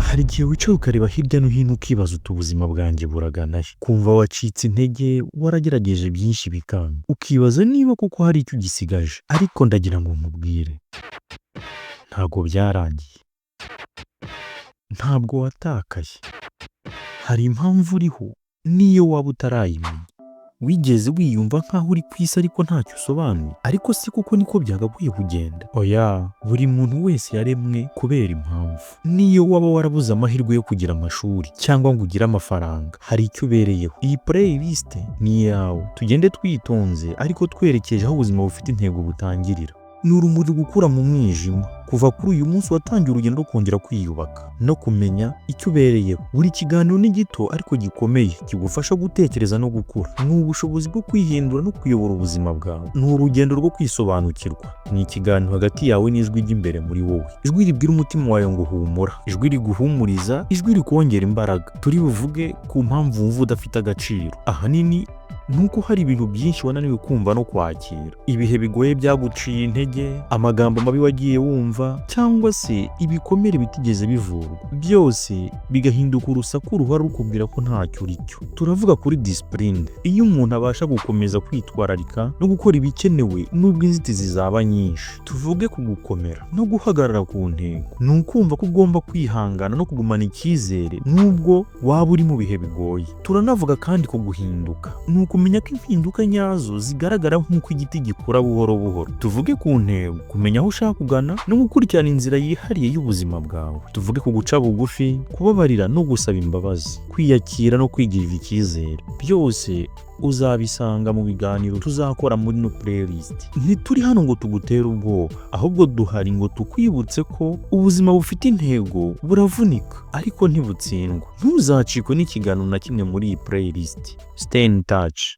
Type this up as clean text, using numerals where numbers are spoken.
Hari igihe wicara ukareba hirya no hino, ukibaza uti: "Ubuzima bwanjye buragana he?" Kumva wacitse intege, waragerageje byinshi bikanga, ukibaza niba koko hari icyo ugisigaje. Ariko ndagira ngo nkubwire, ntabwo byarangiye, ntabwo watakaye. Hari impamvu uriho n'iyo waba utarayimenya. Wigeze wiyumva nk'aho uri ku isi ariko ntacyo usobanuye? Ariko si kuko niko byagakwiye kugenda. Oya, buri muntu wese yaremwe kubera impamvu. Niyo waba warabuze amahirwe yo kugira amashuri cyangwa ngo ugire amafaranga, hari icyo ubereyeho. Iyi playlist ni iyawe. Tugende twitonze ariko twerekeje aho ubuzima bufite intego butangirira. Ni urumuri gukura mu mwijima. Kuva kuri uyu munsi watangiye urugendo rwo kongera kwiyubaka no kumenya icyo ubereyeho. Buri kiganiro ni gito ariko gikomeye, kigufasha gutekereza no gukura. Ni ubushobozi bwo kwihindura no kuyobora ubuzima bwawe. Ni urugendo rwo kwisobanukirwa. Ni ikiganiro hagati yawe n'ijwi ry'imbere muri wowe, ijwi ribwira umutima wawe ngo humura, ijwi riguhumuriza, ijwi rikongera imbaraga. Turi buvuge ku mpamvu wumva udafite agaciro. Ahanini ni uko hari ibintu byinshi wananiwe kumva no kwakira. Ibihe bigoye byaguciye intege, amagambo mabi wagiye wumva, cyangwa se ibikomere bitigeze bivurwa, byose bigahinduka urusaku ruhora rukubwira ko ntacyo uri cyo. Turavuga kuri discipline, iyo umuntu abasha gukomeza kwitwararika no gukora ibikenewe nubwo inzitizi zaba nyinshi. Tuvuge ku gukomera no guhagarara ku ntego. Ni ukumva ko ugomba kwihangana no kugumana icyizere nubwo waba uri mu bihe bigoye. Turanavuga kandi ku guhinduka, ni ukumenya ko impinduka nyazo zigaragara nk'uko igiti gikura buhoro buhoro. Tuvuge ku ntego, kumenya aho ushaka kugana no gukurikirana inzira yihariye y'ubuzima bwawe. Tuvuge ku guca bugufi, kubabarira no gusaba imbabazi, kwiyakira no kwigirira icyizere. Byose uzabisanga mu biganiro tuzakora muri ino playlist. Ntituri hano ngo tugutere ubwoba, ahubwo duhari ngo tukwibutse ko ubuzima bufite intego buravunika ariko ntibutsindwa. Ntuzacikwe n'ikiganiro na kimwe muri iyi playlist. Stay in touch.